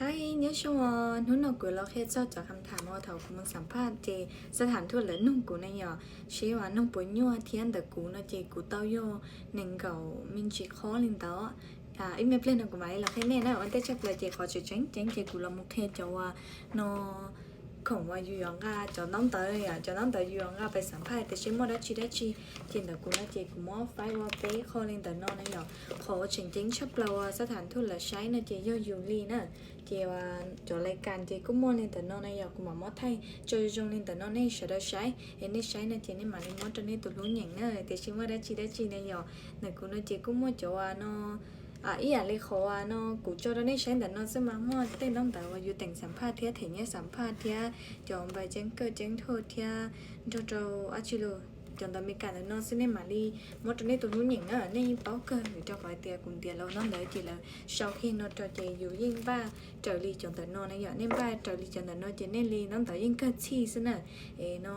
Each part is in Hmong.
Hi, nyob zoo os, hnub no kuv los qhia txog cov kham tham uas thaum kuv mus xam phaj ces xab tham thuj lawv nug kuv ne yom, seb uas nug puas nyuaj thiab ntawm kuv no ces kuv tau yog nees nkaum me ntsis qhov li ntawd. Ib me pliag no kuv mam li los qhia nej na, ua ntej tshaj plaws ces qhov tseem ceeb ceeb ces kuv los mus qhia cov uas no khoom uas yus yuav nqa cov ntaub ntawv, cov ntaub ntawv yus yuav nqa pais xam phaj tias seb muaj dab tsi dab tsi. Ces ntawm kuv no ces kuv muab faib ua peb qho li ntawm no na yom. Qhov uas tseem ceeb tshaj plaws uas xab tham thuj lawv saib no ces yog yus li na. Ces cov lais kas ces kuj muaj li ntawm no na yom, kuv mam muab thaij tso zoo li ntawm no nej sawv daws saib es nej saib no ces nej mam li muab rau nej tus hlub nyeem na tias seb muaj dab tsi dab tsi na yom. Ntawm kuv no ces kuj muaj cov uas no ib yam li qhov uas no kuv tso rau nej saib ntawm no xwb mas muaj tej ntaub ntawv uas yus teem xam phaj thiab them nyiaj xam phaj thiab cov npais ceeb kawj ceeb thuj thiab nrog rau dab tsi los cov ntawv Meskas ntawm no xwb nej mam li muab rau nej tus hlub nyeem na, nej yeej paub kawg vim rau qhov tias kuv ntiav los ntaub ntawv ces lawv sau kiag no rau ces yus yeej npaj raws li cov ntawm no na yom. Nej npaj raws li cov ntawm no ces nej li ntaub ntawv yeej kawg txhij xwb na. Es no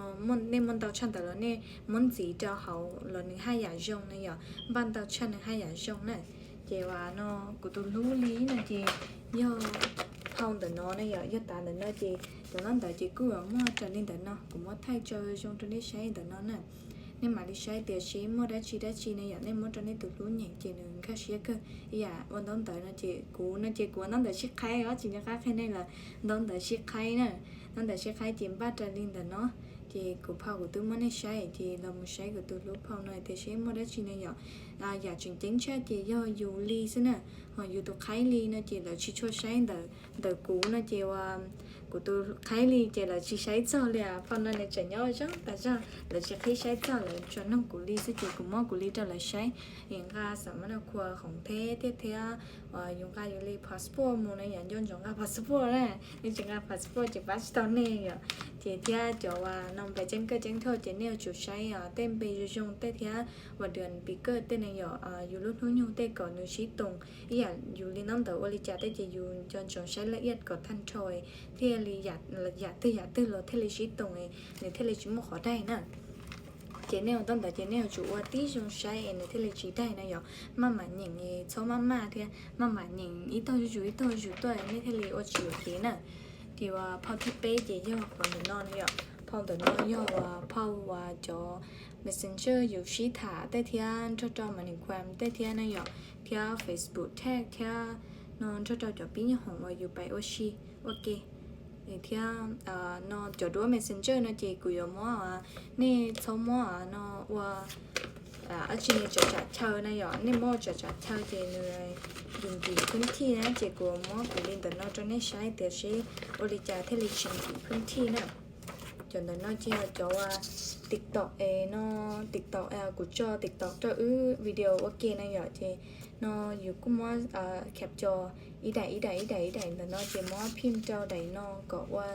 nej muaj ntau tshaj ntawd los nej muab ntxiv rau hauv los nws haj yam zoo na yom, npaj ntau tshaj nws haj yam zoo na. Ces uas no kuv tus hlub li no ces yog phau ntawm no na yom, yog tav ntawm no ces cov ntaub ntawv ces kuj yuav muaj raws li ntawm no, kuv muab thaij tso zoo rau nej saib ntawm no na. Nej mam li saib tias seb muaj dab tsi dab tsi na yom, nej muab rau nej tus hlub nyeem ces nws nkag siab kawg. Ib yam ua ntaub ntawv no ces kuv no ces kuv ua ntaub ntawv sib qhaib os, tsis nco qab qhia nej lawm, ntaub ntawv sib qhaib na. Ntaub ntawv sib qhaib ces npaj raws li ntawm no. Ces kuv phau kuv twb muab nej saib ces los mus saib kuv tus hlub phau no tias seb muaj dab tsi na yom. Yam tseem ceeb tshaj ces yog yus li xwb na, ho yus tus qhaib li no ces lawv tsis tshua saib ntawm, ntawm kuv no ces uas kuv tus qhaib li ces lawv tsis saib txog li. Phau no nws tseem nyob zoo tas zog, lawv tsis qhib saib txog, lawv tsuas nug kuv li xwb ces kuv muab kuv li rau lawv saib. Yus nqa xam mab naj khua khoom theb thiab thiab yus nqa yus li passport mus na yom, nco ntsoov nqa passport na, nej tsis nqa passport ces pab tsis tau nej yom. Ces thiab cov uas no npais ceeb kawj ceeb thuj ces nej yuav tsum saib tej npe zoo zoo tej thiab uas dua pis kawj tej ne yom, yus lub hnub nyoog tej kom nws sib toom. Ib yam yus li ntaub ntawv ua li cas tej ces yus nco ntsoov saib laj iaj kom tag nrho thiaj li yam twg yam twg los thiaj li sib toom, nws thiaj li tsis muaj qhov daig na. Ces nej ua ntaub ntawv ces nej yuav tsum ua tib zoo saib es nws thiaj li tsis daig na yom. Maj mam nyeem, txhob maj maj thiab, maj mam nyeem ib tog zuj zus ib tog zuj zus tuaj nej thiaj li ua tsis yuam kev na. Ces uas phau thib peb ces yog phau ntawm no na yom. Phau ntawm no yog uas phau uas cov Messenger yus sib tham tej thiab nrog rau MoneyGram tej thiab na yom, thiab Facebook tag thiab no nrog rau cov pib nyuj hoom uas yus pais ua si ua ke. Thiab no cov duab Messenger no ces kuv yuav muab, nej txhob muab no ua dab tsi ne, tsam tsam chaw na yom, nej muab ua tsam tsam chaw ces nws nkim nkim phwb thij na, ces kuv muab kuv li ntawm no rau nej saib tias seb ua li cas thiaj li tsis nkim phwb thij na. Cov ntawm no ces yog cov uas TikTok es no, TikTok kuv tso TikTok rau wb video ua ke na yom, ces no yus kuj muab captcha ib daim ib daim ib daim ib daim ntawm no ces muab phim rau daim no kom ua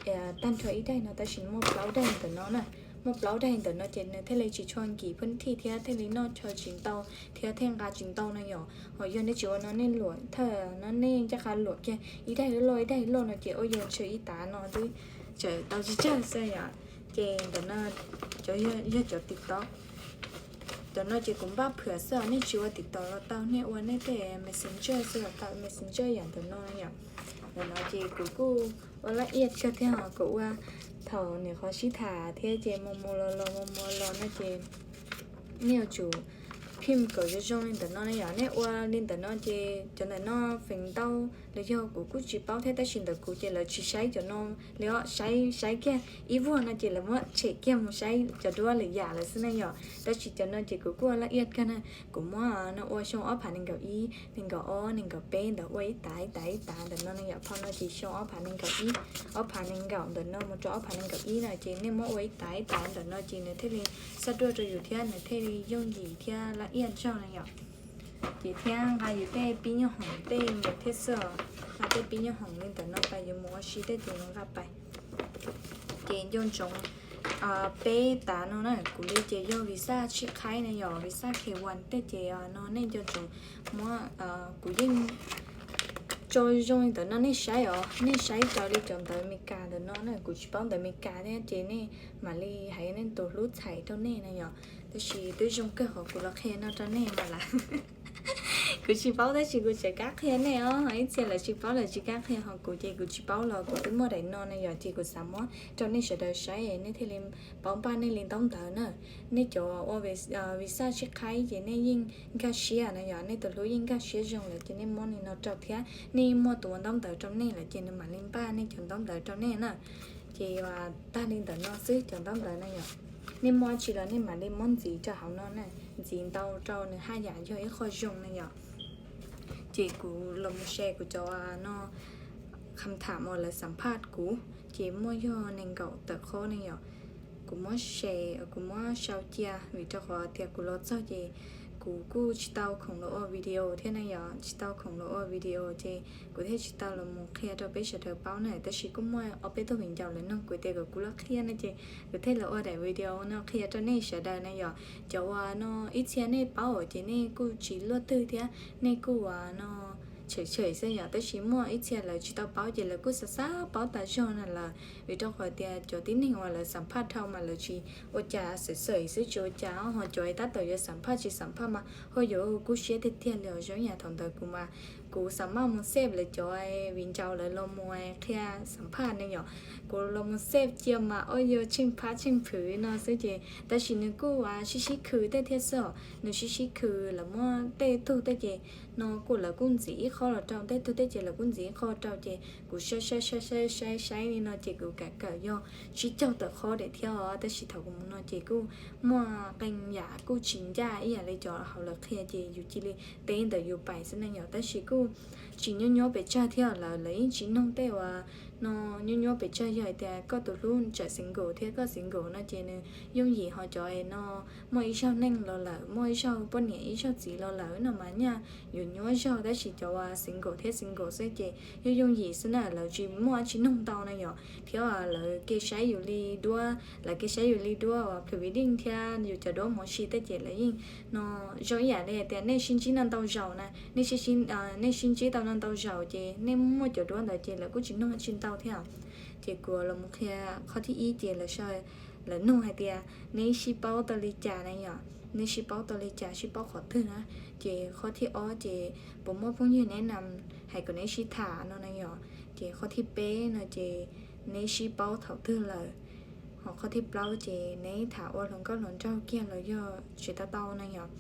tag nrho ib daim no, tab sis muaj plaub daim ntawm no na. Muaj plaub daim ntawm no ces nws thiaj li tsis tshua nkim phwb thij thiab thiaj li noj chaw tsis ntau thiab thiaj nqa tsis ntau na yom. Ho yog nej tsis ua no nej luam thawj no nej ncaj qha luam kiag ib daim loj ib daim loj no ces ua yog ntshe ib tav no twb tseem tau tsis tsawg xwb yom. Ces ntawm no cov yog cov TikTok. Cov no ces kuv npaj phwm xwb os, nej tsis ua TikTok los tau, nej ua nej tej Messenger xwb los tau, Messenger yam ntawm no yom. Ntawm no ces kuv kuj ua laj iaj kawg thiab os, kuv ua thaum nyuam qhuav sib tham thiab ces mus mus los los mus mus los no ces nej yuav tsum phim kom zoo zoo li ntawm no na yom. Nej ua li ntawm no ces cov ntawm no feem ntau los yog kuv kuj tsis paub thiab, tab sis ntawm kuv ces lawv tsis saib cov no li os, saib saib kiag ib vuag no ces lawv muab tshem kiag mus saib cov duab lwm yam lawm xwb na yom. Tab sis cov no ces kuv kuj ua laj iaj kawg na, kuv muab no ua xyoo ob phav nees nkaum ib, nees nkaum ob, nees nkaum peb ntawd ua ib tav ib tav ib tav ntawm no na yom. Phau no ces xyoo ob phav nees nkaum ib, ob phav nees nkaum ntawm no mus rau ob phav nees nkaum ib no ces nej muab ua ib tav ib tav ntawm no ces nws thiaj li xab duaj rau yus thiab nws thiaj li yooj yim thiab laj iaj zog na yom. Ces thiab nqa yus tej pib nyuj hoom tej mus thiab xwb os, nqa tej pib nyuj hoom li ntawm no pais yuav mus ua si tej ces yuav nqa pais. Ces nco ntsoov peb tav no na, kuv li ces yog visa sib qhaib na yom, visa K one tej ces no nej nco ntsoov muab, kuv yeej tso zoo li ntawm no nej saib os, nej saib raws li cov ntawv Meskas ntawm no na, kuv tsis paub ntawv Meskas thiab ces nej mam li hais nej tus hlub txhais rau nej na yom. Tab sis twb zoo kawg qhov kuv los qhia no rau nej mas lawm. Kuv tsis paub tab sis kuv tseem kam qhia nej os. Ib txhia lawv tsis paub lawv tsis kam qhia, ho kuv ces kuv tsis paub los kuv twb muaj daim no na yom, ces kuv xav muab rau nej sawv daws saib nej thiaj li paub npaj nej li ntaub ntawv na. Nej cov ua visa sib qhaib ces nej yeej nkag siab na yom, nej tus hlub yeej nkag siab zoo lawm ces nej muab li no rau thiab nej yeej muaj tus ua ntaub ntawv rau nej lawm ces nws mam li npaj nej cov ntaub ntawv rau nej na. Ces tag li ntawm no xwb cov ntaub ntawv na yom. Nej muaj tsi los nej mam li muab ntxiv rau hauv no na, ntxiv ntau rau nws haj yam yog ib qho zoo na yom. Ces kuv los mus share kuv cov no, kham tham uas lawv xam phaj kuv, ces muaj yog nees nkaum tawm qhov ne yom. Kuv muab share, kuv muab sau cia vim rau qhov tias kuv los txog ces kuv kuj tsis tau khoom los ua video thiab na yom, tsis tau khoom los ua video ces kuv thiaj tsis tau los mus qhia rau peb sawv daws paub na, tab sis kuj muaj ob peb tug viv ncaus lawv nug kuv tias kom kuv los qhia no ces kuv thiaj los ua daim video no qhia rau nej sawv daws na yom. Cov uas no ib txhia nej paub ces nej kuj tsis luaj twg thiab nej kuj uas no tshwm tshwm xwb yom, tab sis muaj ib txhia lawv tsis tau paub ces lawv kuj xav xav paub tas zog na lawm, vim rau qhov tias cov tib neeg uas lawv xam phaj dhau mas lawv tsis ua cas, xwm xwm xwb tsis ua cas, ho cov tab tom yuav xam phaj tsis xam phaj mas ho yuav kub siab tiag tiag li os. Zoo yam thaum ntawd kuv mas kuv xav maj mus xej lawv cov viv ncaus lawv los mus qhia xam phaj ne yom. Kuv los mus xej cia mas ua yog tsheej phab tsheej phwv no xwb ces tab sis nws kuj sib sib khw tej thiab xwb os, nws sib sib khw lawv muab tej tug tej ces no kuj lawv kuj ntxiv ib qho los rau, tej tug tej ces lawv kuj ntxiv ib qho rau ces kuv saib saib saib saib saib li no ces kuv kam kawm yog tsib caug tawm qhov daim thiab os, tab sis thaum kuv mus no ces kuj muaj qee yam kuj tsis ncaj ib yam li cov hauv lawv qhia ces yus cia li teb ntawm yus pais xwb ne yom, tab sis kuj tsis nyuaj nyuaj pes tsawg thiab lawm, lawv yeej tsis nug tej uas no nyuaj nyuaj pes tsawg, yog hais tias koj tus hlub tseem single thiab koj single no ces nws yooj yim, ho cov no muaj ib zaug neej los lawm, muaj ib zaug poj niam ib zaug txiv los lawm no mas nyaj yuav nyuaj zog, tab sis cov uas single thiab single xwb ces yeej yooj yim xwb na, lawv tsis muaj tsis nug ntau na yom, thiab lawv kev saib yus li duab, lawv kev saib yus li duab uas pre-wedding thiab yus cov duab mus ua si tej ces lawv yeej no zoo ib yam li tias nej sib ntsib no ntau zaus na, nej sib ntsib tau no ntau zaus ces nej muaj cov duab ntawd ces lawv kuj tsis nug tsis ntau thiab. Ces kuv los mus qhia qhov thib ib ces lawv nug hais tias neb sib paub tau li cas na yom, neb sib paub tau li cas, sib paub qhov twg na. Ces qhov thib ob ces puas muaj phooj ywg neb na hais kom neb sib tham no na yom. Ces qhov thib peb no ces neb sib paub thaum twg lawm. Ho qhov thib plaub ces neb tham ua hluas nkauj hluas nraug kiag los yog tsis tau tau na yom.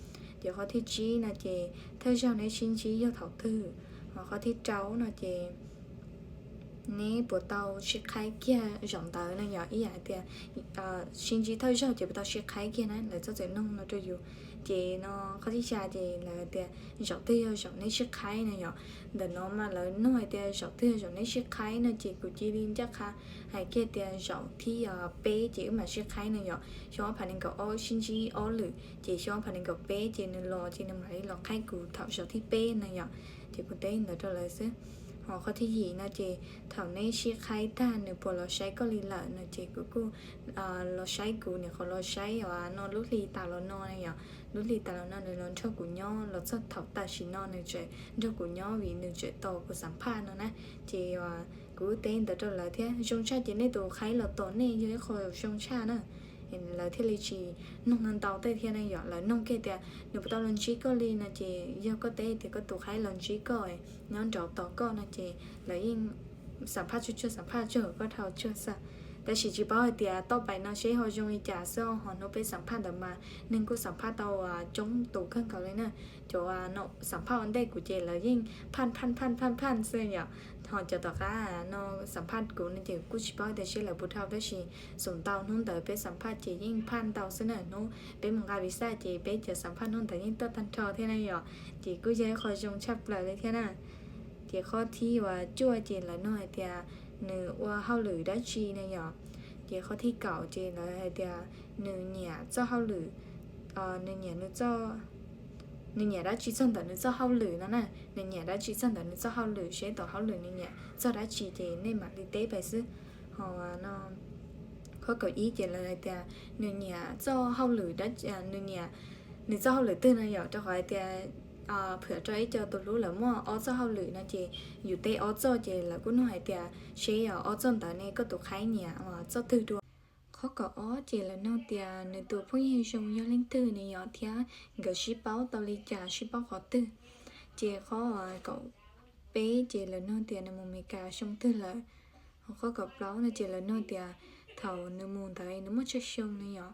Ces qhov thib tsib no ces thawj zaug neb sib ntsib yog thaum twg. Ho qhov thib rau no ces neb puas tau sib qhaib kiag zaum ntawd na yom, ib yam hais tias sib ntsib thawj zaug ces puas tau sib qhaib kiag na, lawv txoj txawm nug no rau yus. Ces no qhov thib xya ces lawv tias zaum twg yog zaum neb sib qhaib na yom. Ntawm no mas lawv nug hais tias zaum twg yog zaum neb sib qhaib no ces kuv cia li ncaj qha hais kiag tias zaum thib peb ces wb mam sib qhaib na yom, xyoo ob phav nees nkaum ob sib ntsib ob lwm ces xyoo ob phav nees nkaum peb ces nws los ces nws mam li los qhaib kuv thaum zaum thib peb na yom. Ces kuv teb ntawd rau lawv xwb. Ho qhov thib yim no ces thaum neb sib qhaib tag nws puas los saib koj li lawm no ces kuv kuj los saib, kuv nyuam qhuav los saib no lub hli tas los no na yom, lub hli tas los no nws los nrog kuv nyob los txog thaum tam sim no nws tseem nrog kuv nyob vim nws tseem tos kuv xam phaj no na. Ces kuv teb ntawd rau lawv thiab, zoo tshaj ces nej tus qhaib los tos nej yog ib qho zoo tshaj na. Lawv thiaj li tsis nug ntau tej thiab na yom, lawv nug kiag tias nws puas tau los ntsib koj li no ces yog koj teb tias koj tus qhaib los ntsib koj nyob nraud tos koj no ces lawv yeej xam phaj tsuag tsuag, xam phaj tsuag koj dhau tsuag xwb. Tab sis tsis paub hais tias toj pais no seb ho zoo li cas xwb, ho hnub peb xam phaj ntawd mas neeg kuj xam phaj tau coob tus kawg nkaus li na. Cov xam phaj ua ntej kuv ces lawv yeej phaj phaj phaj phaj phaj xwb yom. Ho cov tom qab no xam phaj kuv no ces kuj tsis paub tias seb lawv puas dhau, tab sis xum ntau hnub ntawd peb xam phaj ces yeej phaj ntau xwb na. Hnub peb mus nqa visa ces peb cov xam phaj hnub ntawd yeej tuaj tag nrho thiab na yom. Ces kuj yog ib qho zoo tshaj plaws li thiab na. Ces qhov thib uas cuaj ces lawv nug hais tias nws ua hauj lwm dab tsi na yom. Ces qhov thib kaum ces lawv hais tias nws nyiam txoj hauj lwm, nws nyiam nws txoj, nws nyiam dab tsi txog ntawm nws txoj hauj lwm no na, nws nyiam dab tsi txog ntawm nws txoj hauj lwm, seb tom hauj lwm nws nyiam txog dab tsi ces nej mam li teb pais xwb. Ho no qhov kaum ib ces lawv hais tias nws nyiam txoj hauj lwm, nws nyiam nws txoj hauj lwm twg no yom, rau qhov hais tias phwam rau ib co tus hlub lawv muaj ob txoj hauj lwm no ces yus teb ob txoj ces lawv kuj nug hais tias seb ob txoj ntawd ne koj tus qhaib nyiam txoj twg dua. Qhov kaum ob ces lawv nug tias nws tus phooj ywg zoo yog leej twg ne yom, thiab nkawd sib paub tau li cas, sib paub qhov twg. Ces qhov kaum peb ces lawv nug tias nws mus Meskas xyoo twg lawm. Ho qhov kaum plaub no ces lawv nug tias thaum nws mus ntawd nws muaj tsawg xyoo ne yom.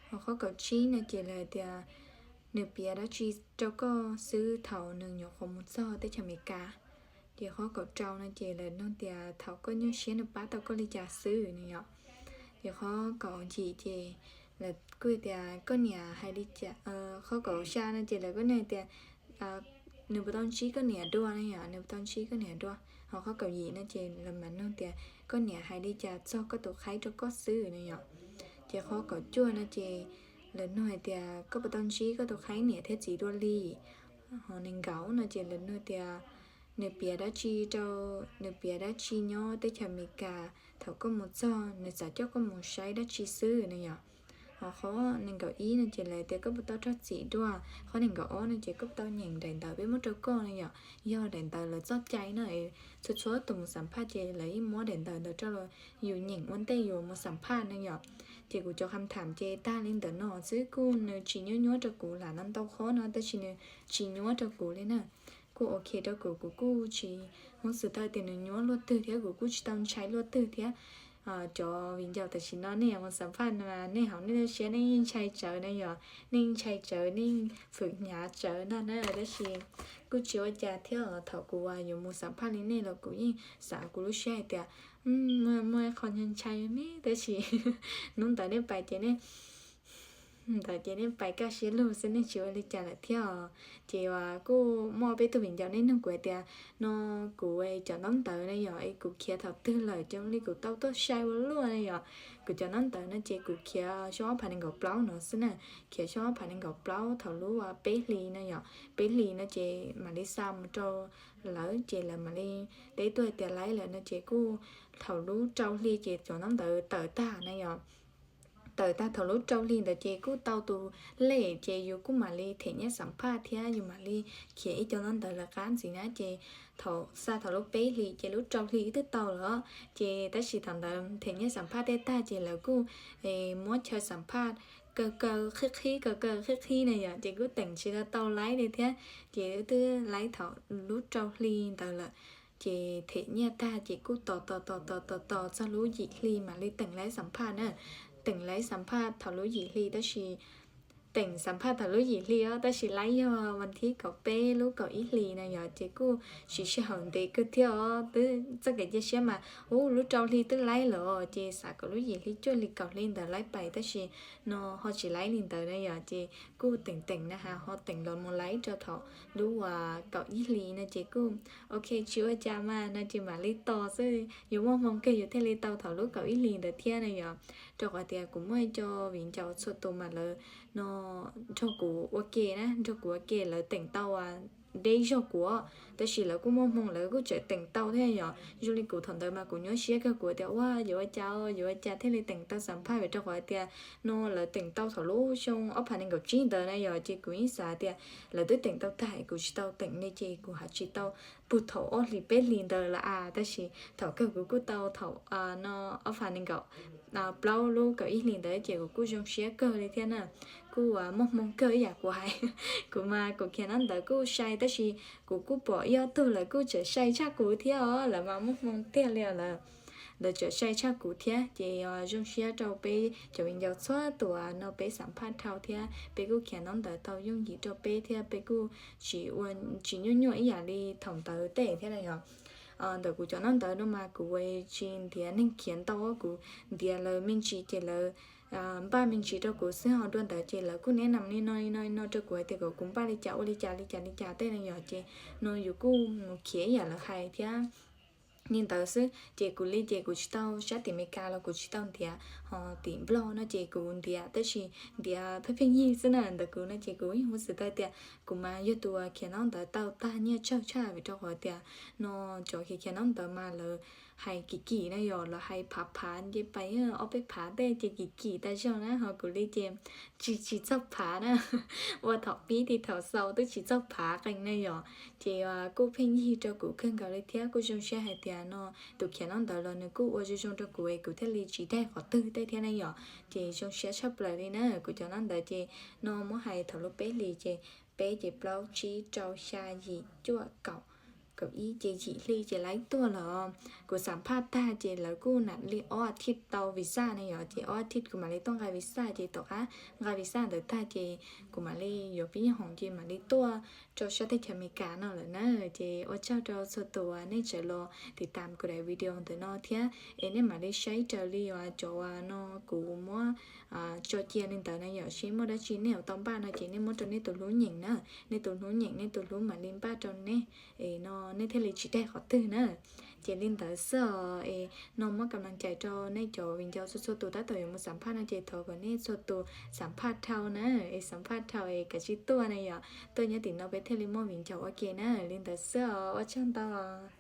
Ho qhov kaum tsib no ces lawv tias nws piav dab tsi rau koj xwb thaum nws nyuam qhuav mus txog teb chaws Amelikas. Ces qhov kaum rau no ces lawv nug tias thaum koj nyuaj siab nws pab tau koj li cas xwb ne yom. Ces qhov kaum yim ces lawv kuj tias koj niam hais li cas, qhov kaum xya no ces lawv kuj nug tias nws puas tau ntsib koj niam dua ne yom, nws puas tau ntsib koj niam dua. Ho qhov kaum yim no ces lawv mam nug tias koj niam hais li cas txog koj tus qhaib rau koj xwb ne yom. Ces qhov kaum cuaj no ces lawv nug hais tias koj puas tau ntsib koj tus qhaib niam thiab txiv dua li. Ho nees nkaum no ces lawv nug tias nws piav dab tsi rau, nws piav dab tsi nyob teb chaws Amelikas thaum koj mus txog nws xav coj koj mus saib dab tsi xwb ne yom. Ho qhov nees nkaum ib no ces lawv tias koj puas tau raug txim dua. Qhov nees nkaum ob no ces koj puas tau nyeem daim ntawv peb muab rau koj ne yom, yog daim ntawv lawv txoj cai no. Txhua txhua tus mus xam phaj ces lawv yeej muab daim ntawv ntawd rau los yus nyeem ua ntej yus mus xam phaj ne yom. Ces kuv cov kham tham ces tag li ntawm no xwb, kuj nws tsis nyuaj nyuaj rau kuv, lam no ntau qhov no tab sis nws tsis nyuaj rau kuv li na. Kuj ok rau kuv, kuv kuj tsis, hnub xwm tawm tias nws nyuaj luaj twg thiab kuv kuj tsis tau ntshai luaj twg thiab. Cov viv ncaus tam sim no nej mus xam phaj mas nej hauv nej lub siab nej yeej ntshai tsawv na yom, nej yeej ntshai tsawv, nej yeej fwm hnyav tsawv ntag na, tab sis kuj tsis ua cas thiab. Thaum kuv yuav mus xam phaj li nej los kuv yeej xav kuv lub siab hais tias muaj muaj qho ntshai ntshai me, tab sis hnub ntawd nej pais ces nej ntawd ces nej pais kaj siab lug xwb, nej tsis ua li cas lawm thiab os. Ces kuj muaj peb tug viv ncaus nej nug kuv hais tias no kuv cov ntaub ntawv na yom, es kuv khiav thaum twg lawm cov li kuv tau tuaj sai ua luaj na yom. Kuv cov ntaub ntawv no ces kuv khiav xyoo ob phav nees nkaum plaub no xwb na, khiav xyoo ob phav nees nkaum plaub thaum lub peb hlis na yom, peb hlis no ces mam li xa mus rau lawv ces lawv mam li teb tuaj tias laib lawm no ces kuj thaum lub rau hli ces cov ntaub ntawv tawm tag na yom. Tawm tag thaum lub rau hli ntawd ces kuj tau tus lej ces yus kuj mam li them nyiaj xam phaj thiab yus mam li khiav ib co ntaub ntawv lawv qab ntxiv na ces thaum xa thaum lub peb hlis ces lub rau hli twb tau lawm. Ces tab sis thaum ntawd them nyiaj xam phaj tej tag ces lawv kuj muab chaw xam phaj kaw kaw qhib qhib kaw kaw qhib qhib na yom, ces kuj teem tsis tau tau laib li thiab. Ces twb laib thaum lub rau hli ntawd lawm. Ces them nyiaj tag ces kuj tos tos tos tos tos tos txog lub yim hli mam li teem laib xam phaj na. Teem laib xam phaj thaum lub yim hli tab sis teem xam phaj thaum lub yim hli os, tab sis laib yog vas thib kaum peb lub kaum ib hlis na yom, ces kuj siv sij hawm ntev kawg thiab os. Twb txoj kev cia siab mas ub lub rau hli twb laib lawm ces xav kom lub yim hli cuaj hli kaum hli ntawd laib pais, tab sis no ho tsis laib li ntawd na yom, ces kuj teem teem na has ho teem los mus laib rau thaum lub kaum ib hlis no ces kuj ok tsis ua cas mas no ces mam li tos xwb, yus muaj hmoo kawg yus thiaj li tau thaum lub kaum ib hlis ntawd thiab na yom. Rau qhov tias kuv muaj ib co viv ncaus txhua tus mas lawv no nrog kuv ua ke na, nrog kuv ua ke lawv teem tau deb zog kuv, tab sis lawv kuj muaj hmoo lawv kuj tseem teem tau thiab yom. Zoo li kuv thaum ntawd mas kuv nyuaj siab kawg, kuv tias ua yuav ua cas yuav ua cas thiaj li teem tau xam phaj vim rau qhov tias no lawv teem tau thaum lub xyoo ob phav nees nkaum tsib ntawd na yom, ces kuv yeej xav tias lawv twb teem tau tag kuv tsis tau teem li ces kuv haj tsis tau puag thaum ob hlis peb hlis ntawd lawm as, tab sis thaum kawg kuv kuj tau thaum no ob phav nees nkaum plaub lub kaum ib hlis ntawd ces kuv kuj zoo siab kawg li thiab na. Kuj muaj hmoo kawg ib yam kuv hais, kuv mas kuv khiav ntaub ntawv kuj sai tab sis kuv kuj pom ib ob tug lawv kuj tseem sai tshaj kuv thiab os, lawv mas muaj hmoo tiag li lawm. Lawv tseem sai tshaj kuv thiab ces zoo siab rau peb cov viv ncaus txhua tus no peb xam phaj dhau thiab peb kuj khiav ntaub ntawv tau yooj yim rau peb thiab peb kuj tsis ua, tsis nyuaj nyuaj ib yam li thaum ntawd tej thiab na yom. Ntawm kuv cov ntaub ntawv no mas kuv ua tsis ntiav neeg khiav ntau, kuv ntiav lawv me ntsis ces lawv npaj me ntsis rau kuv xwb, ho dua ntawd ces lawv kuj neb nam li no li no li no rau kuv hais tias kom kuv npaj li cas ua li cas li cas li cas tej na yom, ces no yus kuj mus khiav ib yam lawv hais thiab. Li ntawd xwb ces kuv li ces kuv tsis tau, sab tim Amelikas los kuv tsis tau ntiav, ho tim Nplog no ces kuv ntiav tab sis ntiav pheej pheej yig xwb na. Ntawm kuv no ces kuv yeej hu xwm tau tias kuv mas yog tus khiav ntaub ntawv tau tag nyiaj tsawg tshaj vim rau qhov tias no cov khiav khiav ntaub ntawv mas lawv hais kim kim na yom, lawv hais phav phav nce pais ob peb phav tej ces kim kim tas zog na, ho kuv li ces tsis, tsis txog phav na, ua thaum pib ti thaum xaus twb tsis txog phav qee na yom, ces kuj pheej yig rau kuv kawg nkaus li thiab kuj zoo siab hais tias no tus khiav ntaub ntawv los nws kuj ua zoo zoo rau kuv es kuv thiaj li tsis daig qhov twg tej thiab na yom, ces zoo siab tshaj plaws li na. Kuv cov ntaub ntawv ces no muab hais thaum lub peb hlis ces peb ces plaub tsib rau xya yim cuaj kaum, kaum ib ces yim hli ces lawv tuaj lawm. Kuv xam phaj tag ces lawv kuj nam li ob a thiv tau visa ne yom, ces ob a thiv kuv mam li tuaj nqa visa ces tom qab nqa visa ntawd tag ces kuv mam li yuav pib hoom ces mam li tuaj rau sab teb chaws Amelikas no lawm na. Ces ua tsaug rau txhua tus uas nej tseem los tiv tam kuv daim video ntawm no thiab es nej mam li saib raws li uas cov uas no kuv muab tso cia li ntawd na yom, seb muaj dab tsi nej yuav tau npaj no ces nej muab rau nej tus hlub nyeem na, nej tus hlub nyeem nej tus hlub mam li npaj rau nej es no nej thiaj li tsis daig qhov twg na. Ces li ntawd xwb os, es no muab kam lam cais rau nej cov viv ncaus txhua txhua tus tab tom yuav mus xam phaj no ces thov kom nej txhua tus xam phaj dhau na, es xam phaj dhau es kav tsij tuaj na yom, tuaj nyob tim no peb thiaj li muaj viv ncaus ua ke na. Li ntawd xwb os, ua tsaug ntau.